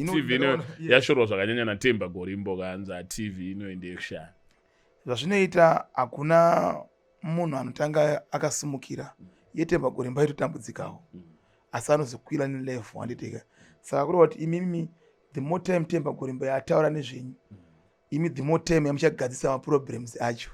TV ino yashorwa zvakanyanya naTemba Gorimbo kanza TV ino ndeyekushaya. Zvazvinoita hakuna munhu anotanga akasimukira yeTemba Gorimbo aitotambudzikawo asi anozokwira nelevel handitika saka kureva kuti imimi the more time Temba Gorimbo yataura nezvenyu imi the more time yamuchagadzisa maproblems acho.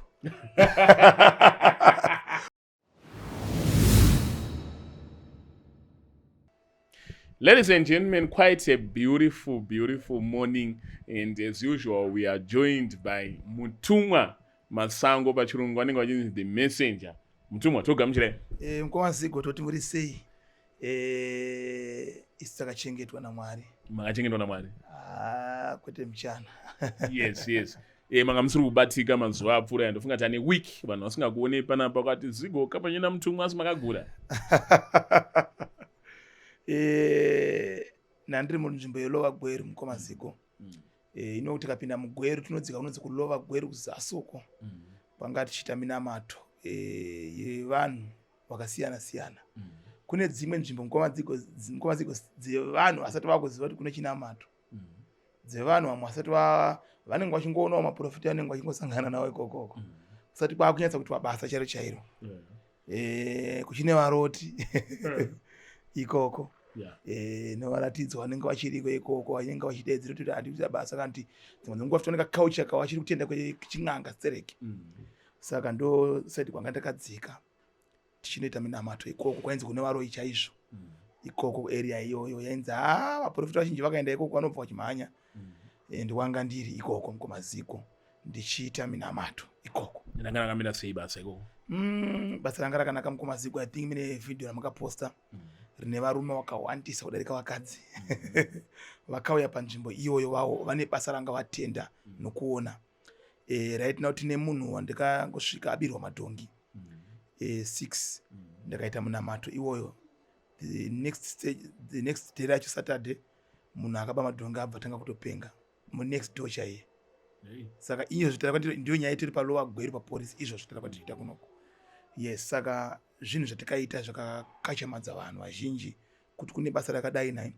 Ladies and gentlemen, quite a beautiful, beautiful morning. And as usual, we are joined by Mutumwa Masango pachirungu vanenge vachinzi the messenger. Mutumwa, togamuchirai. Eh, mukoma Zigo toti muri sei? Eh, isu takachengetwa naMwari. Makachengetwa naMwari? Ah, kwete mchana. Yes, yes. E, manga musiri kubatika mazuva apfuura ndofunga tane week vanhu vasingakuonei panapa kwati zigo kapanyina mutumwa asi makagura. E, nandiri munzvimbo yelova Gweru mukoma Zigo. E, ino tikapinda mugweru tinodzika kunonzi kulova Gweru kuzasi uko. Kwanga tichiita minamato e, yevanhu vakasiyana siyana. Kune dzimwe nzvimbo mukoma Zigo dzevanhu vasati vakuziva kuti kune chinamato. Dzevanhu vamwe vasati vanenge vachingoonawo maprofita vanenge vachingosangana nawo ikokoko. Kusati kwakunyatsa kuitwa basa chairo chairo. Kuchine varoti ikoko. Nevaratidzwa vanenge vachiriko ikoko vanenge vachideedzera kuti handikuita basa kana kuti dzimwe dzenguva futi vanenge culture kavo vachiri kutenda kwechin'anga stereki. Saka ndo side kwanga ndakadzika tichinoita minamato ikoko kwainzi kune varoyi chaizvo. Ikoko area iyoyo yainzi haa vaprofita vazhinji vakaenda ikoko vanobva vachimhanya. And wanga ndiri ikoko mukoma Zigo ndichiita minamato ikoko. Ranga rakamira sei basa ikoko? Basa ranga rakanaka mukoma Zigo. I think mine video ramakaposta rine varume vakawandisa kudarika vakadzi. Vakauya panzvimbo iyoyo vawo vane basa ranga vatenda nokuona. Right now tine munhu wandikangosvika abirwa madhongi 6 ndakaita munamato iwoyo. The next stage, the next day racho Saturday munhu akaba madhongi abva tanga kutopenga mu next door chaiye. Saka iyo zvitara kwatiri ndiyo nyaya tiri palowa Gweru papolice izvo zvitara kwatiri kuita kunoko. Yes, saka zvinhu zvatikaita zvakakachamadza vanhu vazhinji kuti kune basa rakadai nai.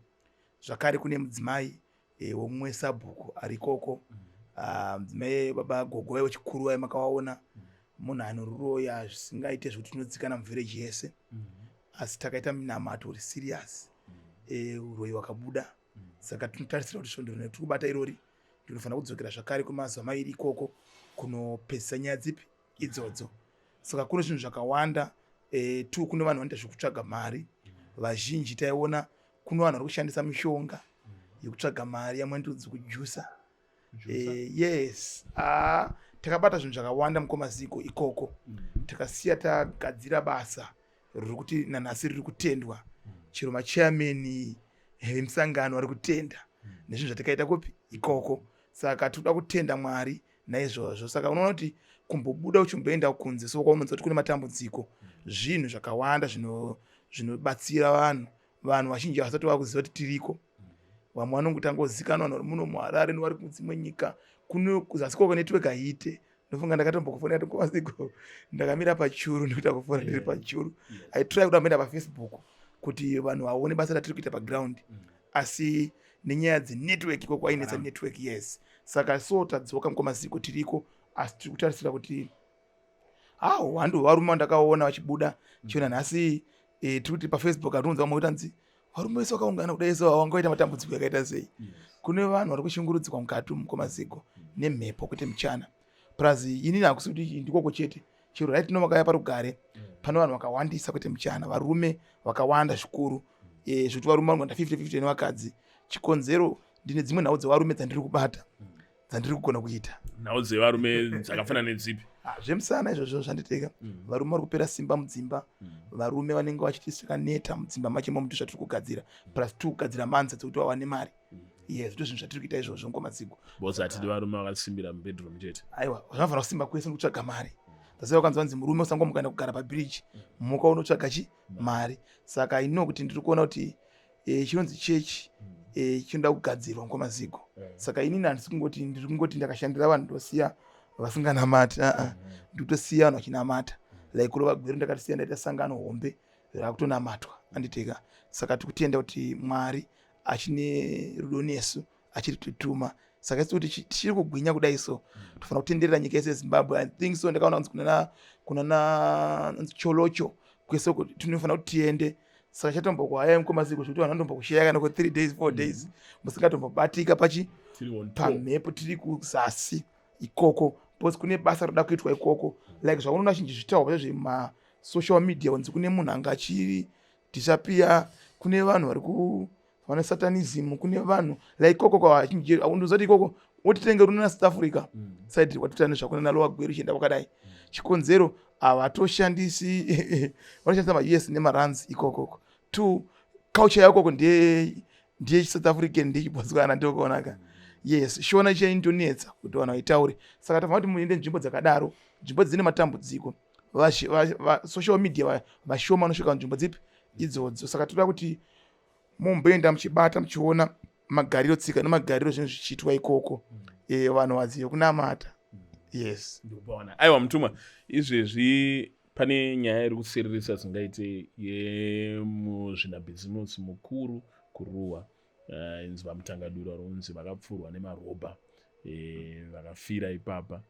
Zvakare kune mudzimai womumwe sabhuku ari ikoko. Mudzimai baba gogo vaive chikuru vaive makavaona. Munhu anoroya zvisingaite zvekuti tinodzikana muvillage yese. Asi takaita minamato uri serious. Uroyi hwakabuda. Saka tinotarisira kuti svondo rino tiri kubata irori ndinofanira kudzokera zvakare kwemazuva mairi ikoko kunopedzisa nyaya dzipi idzodzo. Saka kune zvinhu zvakawanda. Two kune vanhu vanoita zvekutsvaga mari. Vazhinji taiona kune vanhu vari kushandisa mishonga yekutsvaga mari yamwe ndodzi kujusa. Yes. Takabata zvinhu zvakawanda mukoma Zigo ikoko. Takasiya tagadzira basa riri kuti nanhasi riri kutendwa. Chero machairman vemusangano vari kutenda nezvinhu zvatakaita kupi ikoko. Saka tinoda kutenda Mwari naizvozvo. Saka unoona kuti kumbobuda uchimboenda kunze so kwaunonzwa kuti kune matambudziko, zvinhu zvakawanda zvinobatsira vanhu. Vanhu vazhinji vasati vakuziva kuti tiriko. Vamwe vanongotangozikanwa vanhu vari muno muHarare nevari kudzimwe nyika. Kuno kuzasi kwako network haiite. Ndofunga ndakatombokufonera kuti mukoma Zigo ndakamira pachuru ndikuita kufona ndiri pachuru. I try kuti amboenda paFacebook kuti vanhu vaone basa ratiri kuita paground. Asi nenyaya dzenetwork ikoko ainetsa network, yes. Saka so tadzoka mukoma Zigo tiriko asi tiri kutarisira kuti hwandu hwevarume vandakaona vachibuda chiona nhasi tiri kuti paFacebook atinonzwa vamwe kutanzi varume vese vakaungana kudai so vangaita matambudziko yakaita sei. Kune vanhu vari kushungurudzwa mukati mukoma Zigo nemhepo kwete michana. Plus inini hakusi kuti ndikoko chete. Chero right now vakauya parugare pane vanhu vakawandisa kwete michana, varume vakawanda zvikuru. Zvekuti varume vanoenda 50-50 nevakadzi. Chikonzero ndine dzimwe nhau dzevarume dzandiri kubata dzandiri kugona kuita. Nhau dzevarume dzakafanana nedzipi? Zvemusana izvozvo zvanditeka. Varume vari kupera simba mudzimba. Varume vanenge vachiti takaneta mudzimba macho imomo ndizvo zvatiri kugadzira. Plus two kugadzira manza dzekuti vawane mari. Yes, ndizvo zvinhu zvatiri kuita izvozvo mukoma Zigo. Boss hatidi varume vakasimbira mubedroom chete. Aiwa, zvinofanira kusimba kwese nekutsvaga mari. Ndasiya ukanzwa nzi murume usangomuka kuenda kugara pabridge, muka unotsvaga chi mari. Saka I know kuti ndiri kuona kuti chinonzi church chinoda kugadzirwa mukoma Zigo. Saka inini handisi kungoti ndiri kungoti ndakashandira vanhu ndosiya vasinganamati. Ndikutosiya vanhu vachinamata. Like kurova Gweru ndakatisiya ndaita sangano hombe rakutonamatwa anditeka. Saka tikutenda kuti Mwari Achine rudo nesu, achiri kutituma. Saka isi kuti tichiri kugwinya kudai, so tofanira kutenderera nyika yese yeZimbabwe, I think so. Ndakaona kunzi kunana Cholocho kwese uko tinofanira kuti tiende. Saka chatombokuhayai, mukoma Zigo, zvekuti vanhu vanotombokusheya kana ku3 days, 4 days musingatombobatika pachi Tiri on tour. Pamhepo tiri kuzasi ikoko, because kune basa roda kuitwa ikoko. Like zvaunoona chinji zvitaurwa zvezvemasocial media, kunzi kune munhu anga achiri disappear, kune vanhu vari ku vane satanism, kune vanhu like ikoko kwazhinji undozati ikoko wotitenge runa South Africa side kwatotane nezvakuna naLower Gweru chienda kwakadai. Chikonzero, havatoshandisi, vanoshandisa maUS nemarands ikokoko. Two, culture yakoko ndiye South African, ndechiBotswana, ndokuonaka. Yes, Shona chaindonetsa kuti vanhu vaitaure. Saka tofanira kuti muende nzvimbo dzakadaro, nzvimbo dzine matambudziko. Social media vashoma vanosvika nzvimbo dzipi idzodzo. Saka toda kuti mumboenda muchibata, muchiona magariro, tsika nemagariro, zvinhu zvichiitwa ikoko. Vanhu vazive kunamata, yes. Ndikupaona. Aiwa mutumwa, izvezvi pane nyaya iri kusiririsa zingaite yemuzvinabhizimusi mukuru kuRuwa, inzi VaMutangadura, runzi vakapfurwa nemarobha, vakafira ipapa.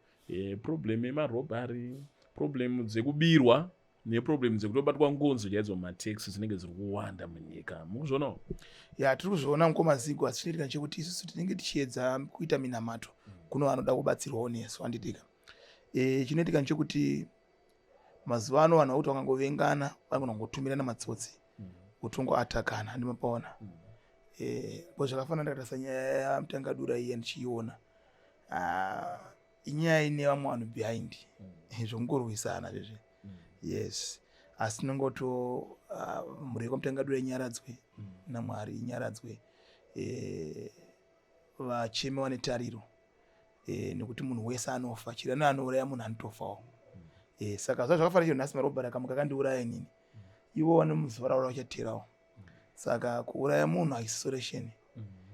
Problem yemarobbery, problem dzekubirwa neproblem dzekutobatwa ngonzo chaidzo mumataxi dzinenge dziri kuwanda munyika. Mukuzvionawo? Ya, tiri kuzviona, mukoma Zigo. Asi chinoitika nchekuti isusu tinenge tichiedza kuita minamato kuno vanoda kubatsirwawo nesu, handitika? Chinoitika nchekuti mazuva ano vanhu vakuti vakangovengana vanogona kungotumirana matsotsi, votongoatakana, handimapaona? Bo zvakafanana, ndakatarisa nyaya yaMutangadura iya, ndichiiona. Ah, inyaya ine vamwe vanhu behind, zvokungorwisana zvezve, yes. Asi tinongoto mhuri yekwaMutangadura inyaradzwe naMwari, inyaradzwe, vacheme vane tariro, nekuti munhu wese anofa. Chero anouraya munhu anotofawo. Saka zva zvakafanira chero nhasi marobhari akamuka akandiuraya inini, ivo vane muzuva ravo ravachaterawo. Saka kuuraya munhu haisi solution.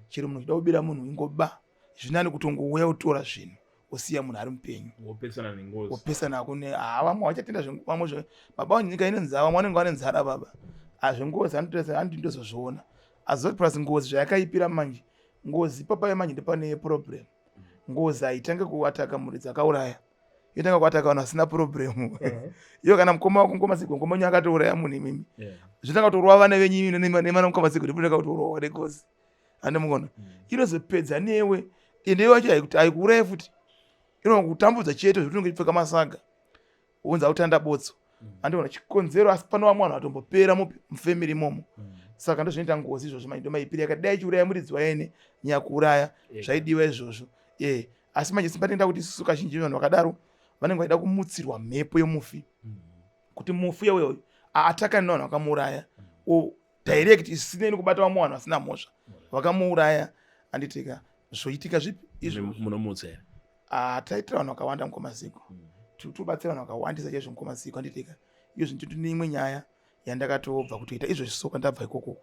Chero munhu uchida kubira munhu, ingoba. Zvinani kutongouya utora zvinhu, usiya munhu ari mupenyu. Wopesana nengozi. Wopesana kune ha vamwe vachatenda vamwe baba, nyika ine nzara, vamwe vanenge vane nzara baba. Hazvengozi anotoesa andi ndozozviona azoti plus ngozi zvayakaipira manje. Ngozi ipapayo manje ndopane problem. Ngozi haitange kuataka mhuri dzakauraya, yotanga kuataka vanhu vasina problem. Iyo kana mukoma wako, mukoma Zigo, mukoma wenyu akatouraya munhu, imimi zvotanga kutorova vana venyu imi nemana mukoma Zigo, ndipotanga kutorohwa nengozi, hande mukona? Inozopedza newe, ende iwe wacho haikuurayi futi, inokutambudza chete zvekuti unenge uchipfeka masaga, unzi autanda botso, andiona chikonzero. Asi pano vamwe vanhu vatombopera mupi mufamily imomo. Saka ndozvinoita ngozi izvozvo manje, ndomaipiri yakadai ichiuraya muridzi waene nyakuuraya. Zvaidiwa izvozvo e. Asi manje simba tinoenda kuti isusu kazhinji vanhu vakadaro vanenge vachida kumutsirwa mhepo yemufi, kuti mufi iyoyo aatakani nevanhu vakamuuraya o direct, isinei nekubata vamwe vanhu vasina mhosva vakamuuraya, anditika? Zvoitika zvipi izvo? Munomutsa here? Ah, taitira vanhu vakawanda, mukoma Zigo. Tiri kutobatsira vanhu vakawandisa chaizvo, mukoma Zigo, anditika? Iyo zvinhu tine imwe nyaya yandakatobva kutoita izvozvi, soka ndabva ikokoko.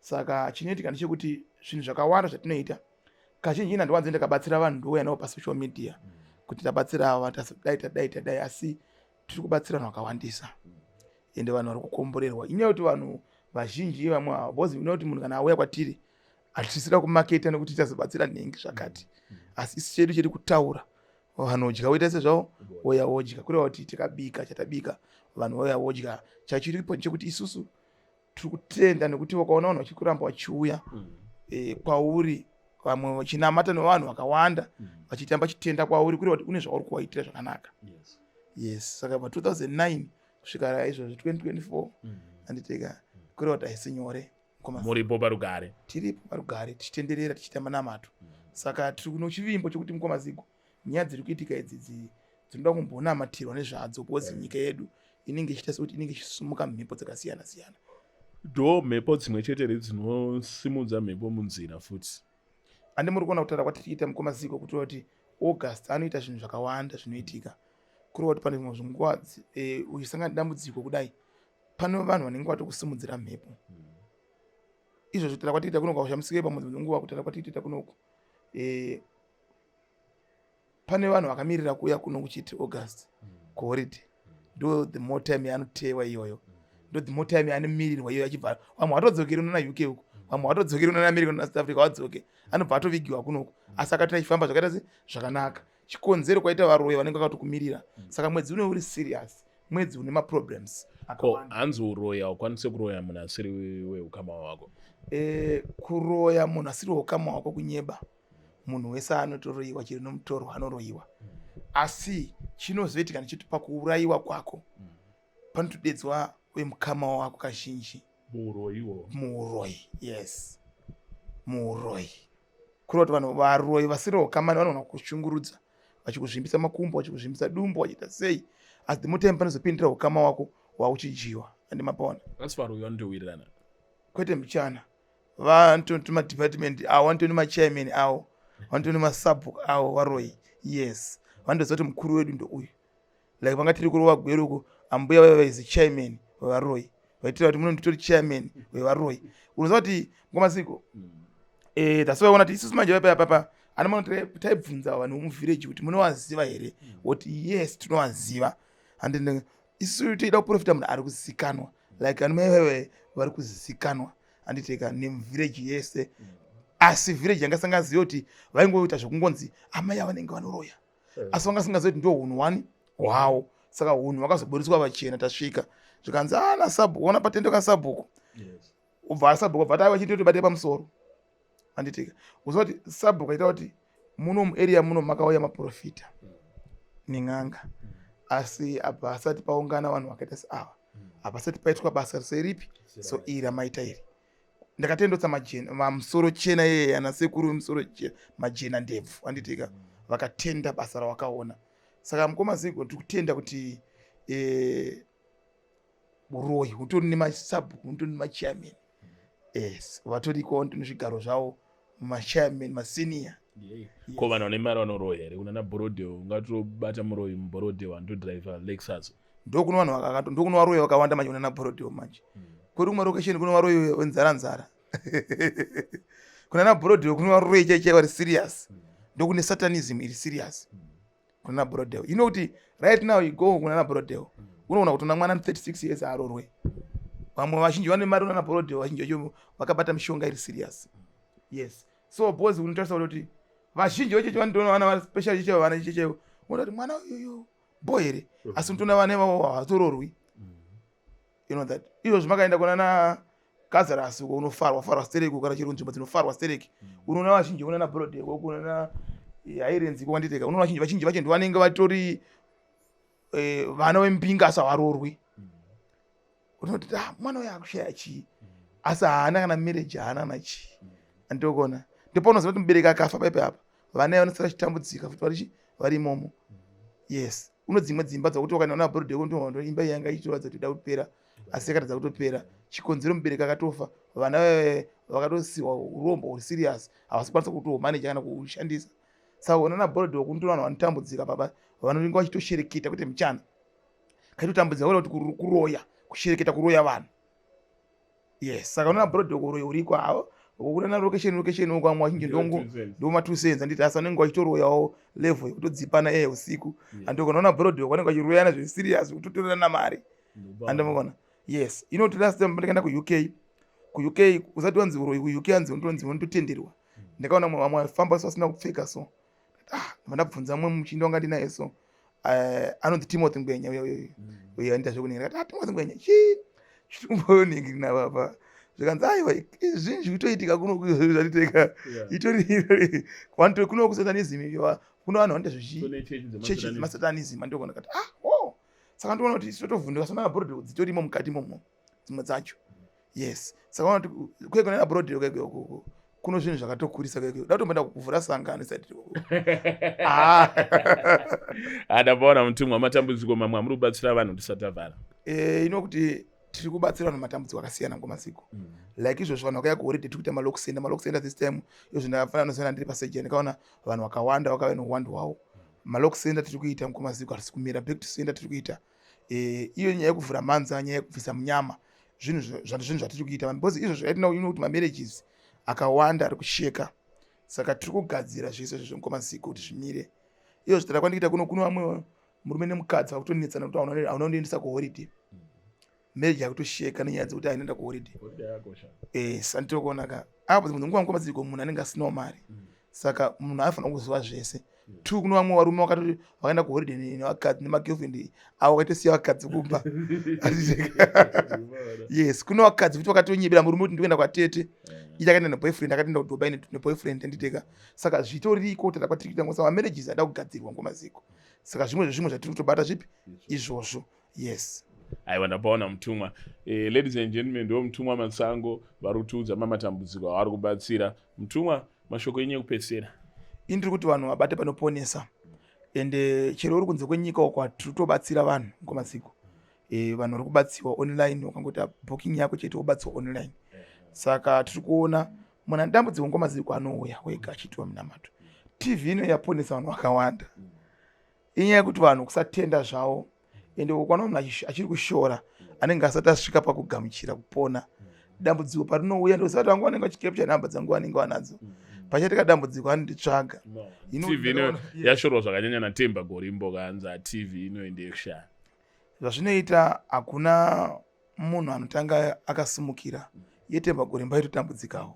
Saka chinoitika ndechekuti zvinhu zvakawanda zvatinoita kazhinji ina ndiwanze ndakabatsira vanhu, ndouya navo pasocial media kuti tabatsira ava, tadai, tadai, tadai. Asi tiri kubatsira vanhu vakawandisa, ende vanhu vari kukomborerwa. Inyaya yekuti vanhu vazhinji vamwe ava, because inokuti munhu kana auya kwatiri, hatisisira kumaketa nekuti tichazobatsira nhengi zvakati. Asi isu chedu chiri kutaura, vanodya voita sezvavo, voya wodya. Kureva kuti tikabika chatabika, vanhu vauya wodya. Chachiripo ndechekuti isusu tiri kutenda nekuti vakaona vanhu vachikuramba vachiuya kwauri, vamwe vachinamata nevanhu vakawanda, vachitamba chitenda kwauri, kureva kuti une zvauri kuvaitira zvakanaka. Yes, saka pa2009 kusvika izvozvi 2024, anditeka, kureva kuti haisi nyore, mukoma. Muripo parugare. Tiripo parugare, tichitenderera, tichiita manamato. Saka tiri kuno chivimbo chokuti, mukoma Zigo, nyaya dziri kuitika idzi dzinoda kumbonamatirwa nezvadzo, because nyika yedu inenge ichiita sekuti inenge ichisumuka mhepo dzakasiyana siyana. Ndo mhepo dzimwe chete here dzinosimudza mhepo munzira futi? Handi muri kuona kutaura kwatiriita, mukoma Zigo, kuti kuti August anoita zvinhu zvakawanda zvinoitika. Kureva kuti pane zvimwe zvinguva uchisangana nedambudziko kudai, pane vanhu vanenge vatokusimudzira mhepo. Izvozvo kutaura kwatiriita kunoku, haushamisike pamwe dzimwe nguva kutaura kwatiriita kunoku, pane vanhu vakamirira kuuya kuno kuchiti August kuholiday. Ndo the more time yaanotewa iyoyo, ndo the more time yaanomirirwa iyoyo, achibva vamwe vatodzokeri unona UK uko. Vamwe vatodzokeri kuna America na South Africa, vadzoke, anobva atovigiwa kunoku, asi akati achifamba zvakaita se zvakanaka. Chikonzero kwaita varoyi vanenge vakatokumirira. Saka mwedzi uno uri serious, mwedzi une maproblems Ko akawanda. Hanzi uroyi haukwanisi kuroya munhu asiri weukama hwako. Kuroya munhu asiri weukama hwako kunyeba. Munhu wese anotoroyiwa, chero nomutorwa anoroyiwa. Asi chinozoitika ndechiti pakuurayiwa kwako panotodedzwa wemukama wako kazhinji. Muuroyiwo? Muuroyi, yes, muuroyi. Kureva kuti vanhu varoyi vasiri ukamani vanogona kushungurudza, vachikuzvimbisa makumbo, vachikuzvimbisa dumbu, vachiita sei, asi the more time panozopindira ukama wako, wauchidyiwa andi mapaona. Asi varoyi vanotowirirana? Kwete muchana. Vanototi madepartment avo vanotoni machairman avo, vanotoni masabhuku avo varoyi. Yes, vanotoziva kuti mukuru wedu ndouyu. Like vanga tiri kurova Gweru uku, ambuya vaiva vaizi chairman wevaroyi, vaitira kuti muno nditori chairman wevaroyi. Unoziva kuti ngomasiko that's why ona kuti isusu manje papa ana taibvunza vanhu vemuvhireji kuti munovaziva here, woti yes, tinovaziva. And isu toida kuprofita munhu ari kuzikanwa, like ana mai vaiva vari kuzikanwa, handiteka, nemuvhireji yese. Asi vhireji yanga singazivi kuti vaingoita zvekungonzi amai avanenge vanoroya, asi vanga singazivi kuti ndo hunhu wani hwavo. Saka hunhu hwakazoburiswa pachena tasvika, zvikanzi ana sabhuku ona patendo kasabhuku. Ubva sabhuku bva taiva chitoti bate pamusoro, handitika. Uziva kuti sabhuku aita kuti muno muarea muno makauya maprofita nen'anga, asi apa asati paungana vanhu vakaita seava, hapasati paitwa basa seripi so iri ramaita iri. Ndakatendotsa majena mamusoro chena yeye, ana sekuru vemusoro chena, majena ndebvu, handitika, vakatenda basa ravakaona. Saka mukoma Zigo, tiri kutenda kuti uroyi hutori nemasabhuku, hutori nemachairman. Yes, vatoriko, vatori nezvigaro zvavo, machairman, masenior. Ko vanhu vane mari vanoroya here? Kunana Borrowdale ungatobata muroyi muBorrowdale anotodhiraivha Lexus. Ndokuno vanhu vakato, ndokuno varoyi vakawanda manje kunana Borrowdale. Manje kuri kumarokesheni kuno varoyi wenzara nzara. Kunana Borrowdale kuno varoyi chaichai vari serious. Ndokune satanism iri serious kunana Borrowdale. You know kuti right now you go kunana Borrowdale, unoona kuti una mwana 36 years arorwe. Vamwe vazhinji vane mari unana Borrowdale, vazhinji vacho vakabata mishonga iri serious. Yes, so because unotarisa kuti vazhinji vacheche vanotoona vana vari special cheche, vana cheche, unoona kuti mwana uyuyu bo here, asi unotoona vana ivavo havatororwi. You know that izvozvo makaenda kunana Kazarasi uko unofarwa farwa stereki, kana chero nzvimbo dzinofarwa stereki, unoona vazhinji kunana Borrowdale, kunana Highlands iko kwanditeka, unoona vazhinji vacho ndovanenge vatori vana vembinga, asi havarorwi. Unoti ah, mwana uyu akushaya chii? Asi haana kana marriage, haana kana chii. Andokona ndopaunoziva kuti mubereki akafa paipe apa, vana vanosara chitambudzika futi vari vari imomo. Yes, uno dzimwe dzimba dzakuti wakaenda na Borrowdale, imba iyi yanga ichitoratidza kuti ida kupera, asi yakatadza kutopera. Chikonzero, mubereki akatofa, vana vakatosiwa urombo huri serious, havasi kukwanisa kutomaneja kana kuushandisa. Saka unana Borrowdale kunotora vanhu vanotambudzika baba, vanonge vachitoshereketa kuti muchana kaitotambudzika kuda kuti kuroya, kushereketa, kuroya vanhu. Yes, saka unoona Borrowdale kuroya uriko havo kunana location location uko, vamwe vazhinji ndongo ndo ma 2 cents, anditi, asi vanenge vachitoroyawo level yekutodzipana usiku. Andokona ona Borrowdale vanenge vachiroyana zviri serious, kutotorerana mari, andimukona. Yes, you know, last time ndikaenda kuUK, kuUK usati wanzi uroyi kuUK, anzi unotonzi unototenderwa. Ndakaona vamwe vafamba vasina kupfeka, so ah, ndabvunza mumwe muchinda wanga ndinaye, so anonzi Timothy Ngwenya uyo uyo uyo anoita zvekuningira. Ndikati, ah, Timothy Ngwenya, chii chirimboningirina papa? Zvikanzi aiwa, zvinhu zvikutoitika kuno zvatiteka itori kuno kusatanism, kuno vanhu vanoita zvechechi masatanism. Andokona kati ah, oh, saka ndinoona kuti isu totovhunduka sona Borrowdale dzitorimo mukati imomo dzimwe dzacho. Yes, saka ona kuti kwekwe nana Borrowdale kwekwe ukoko kuno zvinhu zvakatokurisa kwekwe, da kutomboenda kuvhura sangano isati. Ah, ndapaona mutumwa, matambudziko mamwe amuri kubatsira vanhu tisati tavhara. Ino kuti tiri kubatsira vanhu matambudziko akasiyana ngomaziko. Like izvozvo vanhu vakauya kuholiday, tiri kuita malock center, malock center this time. Izvozvo ndakafanana nosiyana, ndiri pasurgery, ndikaona vanhu vakawanda vakauya neuwandu hwavo. Malock center tiri kuita mukomaziko, hatisi kumira. Back to center tiri kuita. Iyo nyaya yekuvhura manza, nyaya yekubvisa munyama, zvinhu zvinhu zvatiri kuita, because izvozvo right now ino kuti mamarriages akawanda ari kusheka. Saka tiri kugadzira zvese izvozvo mukomaziko kuti zvimire. Izvozvo tara kwandikuita kuno, kuno vamwe murume nemukadzi vakutonetsana kuti hauna kundiendesa kuholiday. Marriage yakutosheka nenyaya dzekuti ainoenda kuholiday. Sanditokuonaka apo dzimwe dzenguva, mukoma, munhu anenge asinawo mari. Saka munhu anofanira kuziva zvese. Two, kuno vamwe varume vakatoti vakaenda kuholiday nevakadzi, nemagirlfriend avo, vakaitosiya vakadzi kumba. Yes, kuno vakadzi futi vakatonyebera murume kuti ndikuenda kwatete, iye akaenda neboyfriend, akatoenda kuDubai neboyfriend, anditeka. Saka zvitoriko tata kwatiri kuita ngosa mamarriages ada kugadzirwa ngomaziko. Saka zvimwe zvezvimwe zvatiri kutobata zvipi izvozvo, yes. Aiwa, ndapaona, mutumwa. Ladies and gentlemen, ndo mutumwa Masango vari kutiudza mamatambudziko avari kubatsira. Mutumwa, mashoko enyu ekupedzisira? Ini ndiri kuti vanhu vabate panoponesa. Ende chero uri kunze kwenyika uko, tiri kutobatsira vanhu ngomaziko. Vanhu vari kubatsiwa online. Ukangoita booking yako chete, wobatsiwa online. Saka tiri kuona munhu ane dambudziko ngomaziko anouya wega achiitiwa minamato. TV ino yaponesa vanhu vakawanda. Inyaya yekuti vanhu kusatenda zvavo. Ende ukwana munhu achiri kushora, anenge asati asvika pakugamuchira kupona. Dambudziko parinouya, ndoziva kuti vangu vanenge vachicapture nhamba dzangu, vanenge vanadzo. Pachaitika dambudziko, anonditsvaga. TV ino yashorwa zvakanyanya naTemba Gorimbo, kaanza TV inoende yekushaya. Zvazvinoita, hakuna munhu anotanga akasimukira. YeTemba Gorimbo aitotambudzikawo,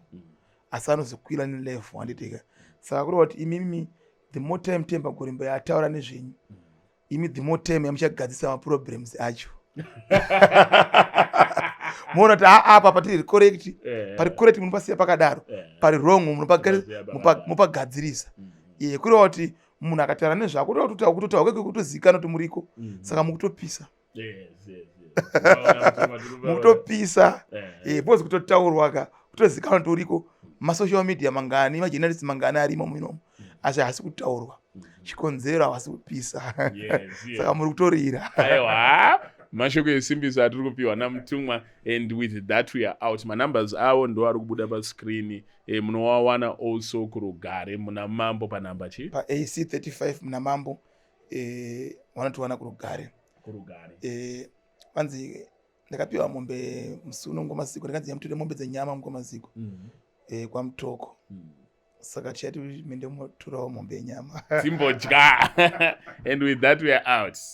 asi anozokwira nelevel, handitika? Saka kureva kuti imimi, the more time Temba Gorimbo yataura nezvenyu imi, the more time yamuchagadzisa maproblems acho. Muona kuti aa, apa patiri correct, pari correct munopasiya pakadaro, pari wrong mupagadzirisa. Ye, kureva kuti munhu akataura nezvako, kutotaura kweke kutozivikanwa kuti muriko. Saka mukutopisa, mukutopisa, because kutotaurwa ka kutozivikanwa kuti uriko. Masocial media mangani, majournalist mangani arimo munomu, asi haasi kutaurwa. Chikonzero, havasi kupisa. Saka muri kutorira. Aiwa, mashoko esimbiso atiri kupiwa namutumwa. And with that we are out. Manumbers avo ndo ari kubuda pascreen. Munowawana also kuRugare muna Mambo panhamba chi? PaAC 35 muna Mambo. Vanotiwana kuRugare. Kurugare. Vanzi ndakapiwa mombe musi uno ngomaziko, ndakanzi yamutore mombe dzenyama ngomaziko kwaMutoko. Saka tichati mende motorawo mombe yenyama. Timbodya. And with that we are out.